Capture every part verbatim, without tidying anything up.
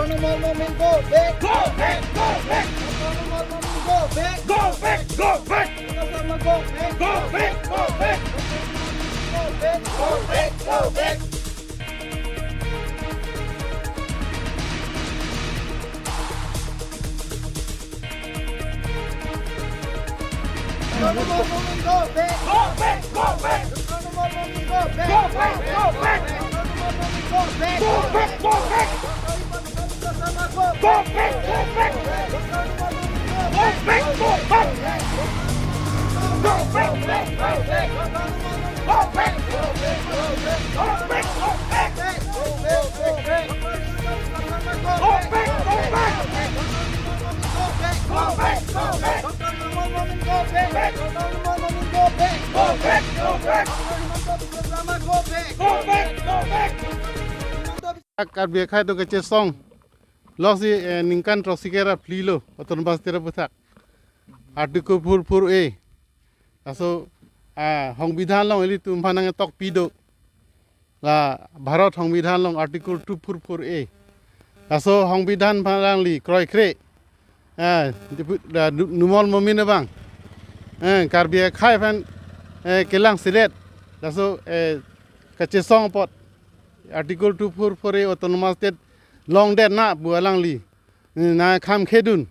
Numal Momin, go back. Go back, go back. Numal Momin, go back. Go back, go back. Go back, go back. Go back, go back. Go back, go back. Go back, go back. Go back, go back. Go back, go back. Go back, go back. Go back, go back. Go back, go back. Go back, go back. Go back, go back. Go back, go back. Go back, go back. Go back, go back. Go back, go back. Go back, go back. Karbi akhai atum kachesong loksi, eh, ningkan throksi kera phli lo, Autonomous State aputhak. Article four four A. Laso, ah, Songbidhan along ilitum aphan nangtokpi do. La Bharat Songbidhan along Article two four four A. Laso Songbidhan aphan alangli kroikre. Eh, dipu-, da, Nu-, Numal Momin abang. Eh, Karbi akhai aphan, eh, kelang selet. Laso, eh, kachesong apot Article two four four A Autonomous State longdet na pu alangli. Nangkham khedun.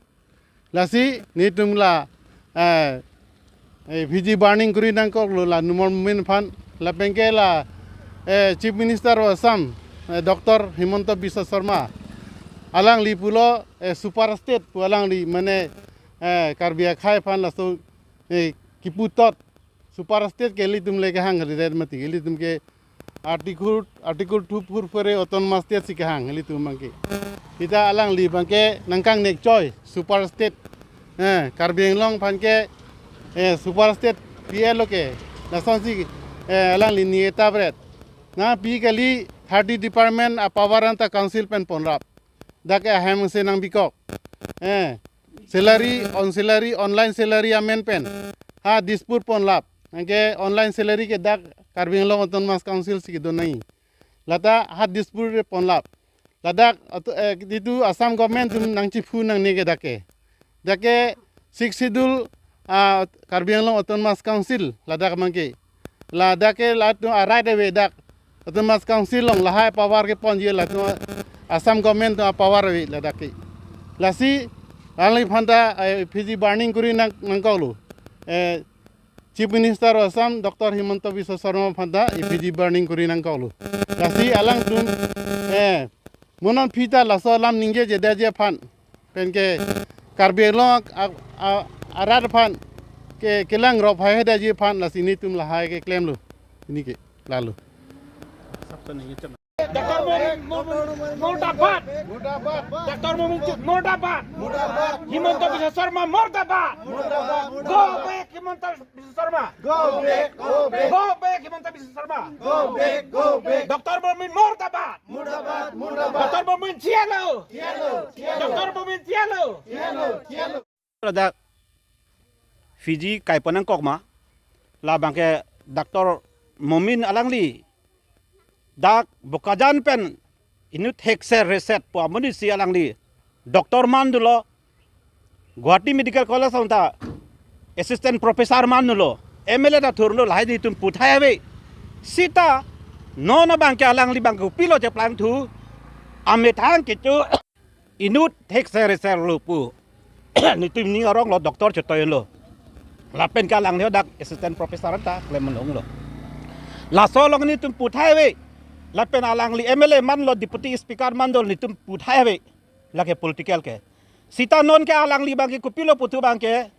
Lasi nelitum la, eh, eh, Fiji burning kori nangkoklo la Numal Momin aphan, lapen ke la, eh, Chief Minister of Assam, eh, Doctor Himanta Biswa Sarma. Alangli pulo, eh, super state pu alangli mane, eh, Karbi akhai aphan laso, eh, kipu tot super state ke ilitum le kehang ri red mati, ilitum ke Article, Article two four four A Autonomous State si kehang ilitum abangke. Sita alangli abangke nangkangnek choi super state. Eh, Karbi Anglong aphan ke, eh, super state P L O ke. Lasonsi, eh, alangli ni-etap ret. Nangpi kali thirty department a-power anta council pen ponrap. Dak ke ahem se nangbikok. Eh, salary, on salary, online salary amen pen ha dispute ponlap. Anke online salary ke dak Karbi Anglong Autonomous Council si kedo nai. Lata ha dispute ponlap. Ladak atu, eh, ditu Assam government atum nangchiphu nangne ke dak ke. Dak ke Sixth Schedule, ah, Karbi Anglong Autonomous Council ladak abangke. Ladak ke latum a-right ave dak. Autonomous Council along lahai power keponji latum Assam government atum a-power ave ladak ke. Lasi, alangli aphanta, eh, Fiji burning kori nang, nangkoklo. Eh, Chief Minister of Assam, Doctor Himanta Biswa Sarma aphanta, eh, Fiji burning kori nangkoklo. Lasi alangtum, eh, mo non aphi ta laso alam ningjejedetji aphan. Pen ke Karbi Anglong a, a, arat aphan ke kelang rop hai hedaji aphan lasi nelitum lahai keklemlo. Pini ke lalo. Doctor Momin, Momin, Murdabad. Murdabad. Doctor Momin Chuk, Murdabad. Murdabad. Himanta Biswa Sarma, Murdabad. Murdabad. Go back, Himanta Biswa Sarma. Go back, go back. Go back, Himanta Biswa Sarma. Go back, go back. Doctor Momin, Murdabad. Murdabad, murdabad. Doctor Momin, thialo. Thialo, thialo. Doctor Momin, thialo. Thialo, thialo. Ladak Fiji kai pon nangkok ma, labang ke Doctor Momin alangli dak Bokajan pen inut thekser reset pu amonit si alangli doctor man dolo, Guwahati Medical College along ta assistant professor man dolo, M L A ta thurlo, lahai nelitum puthai ave. Sita non abang ke alangli abang ke kopilo cheplangthu, amethang kecho inut thekser reser lo pu nelitum ning aronglo, doctor chetoilo. Lapen ke alangli dak assistant professor ta klem longlo. Laso along nelitum puthai ave. Lapen alangli M L A manlo, deputy speaker man dolo, nelitum puthai ave. Lake political ke. Sita non ke alangli abang ke kopilo puthu abang ke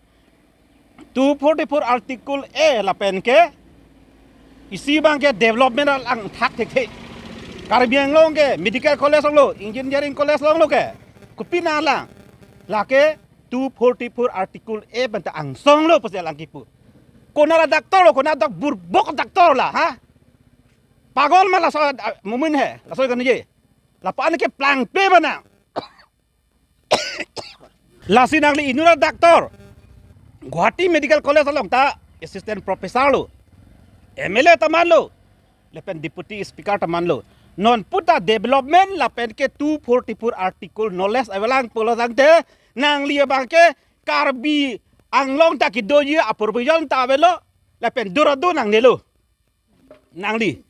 two forty-four Article A lapen ke isi abang ke development along thak thekthe. Karbi Anglong ke medical college longlo, engineering college longlo ke. Kopi nanglang? Lake two forty-four Article A pen ta angsonglo pusi alang kipu. Konat a-doctor lo, konat dak burbok doctor la, ha? Pagol ma laso, ah, Momin he, laso kan ye. Lapu-an ke plangpe ma nang. Lasi nangli inut a-doctor, Guwahati Medical College along ta assistant professor lo, M L A ta manlo, lapen deputy speaker ta manlo. Non puta development lapen ke two forty-four article knowledge avelang pulo tangte, nangli abang ke Karbi Anglong ta kedoji a-provision ta avelo, lapen duradu nangnelo. Nangli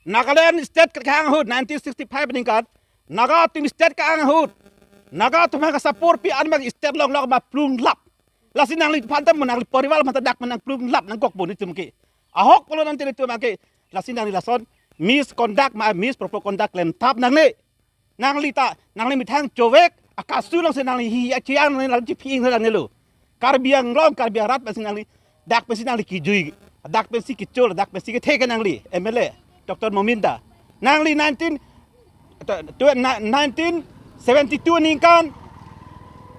Nagaland state ke-ang ahut nineteen sixty-five ningkan, Naga atum state ke-ang ahut, Naga atum ke-support pi an bang state longlok ma plunglap. Lasi nangli phantam nangli porival mata dak nang plunglap nangkok boni tum ke. Ahok pulo nang tiri tum ke. Lasi nangli lason misconduct ma misproper conduct lemthap nangli. Nangli ta, nangli methang chovek, akasu nangsi nangli hi, achiang nangli lalu chipi ing nangnelo. Karbi Anglong, Karbi arat pensi nangli, dak pensi nangli kijui, dak pensi kichol, dak pensi kethek nangli, M L A, Doctor Momin ta. Nangli nineteen, tu, tu, na, nineteen seventy-two ningkan,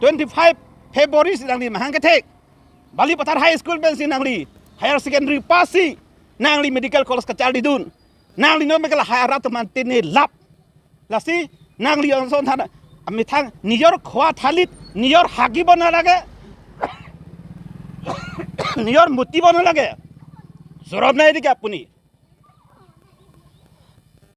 twenty-five February si nangli mahang kethek. Balipathar High School pensi nangli, higher secondary pass si, nangli medical college kacharlidun. Nangli non mekala higher rat teman tene lap. Lasi nangli ongson thana, amethang nijor khua thalit, nijor hagi bona lage, nijor muti bona lage. Sorom nai dike apuni.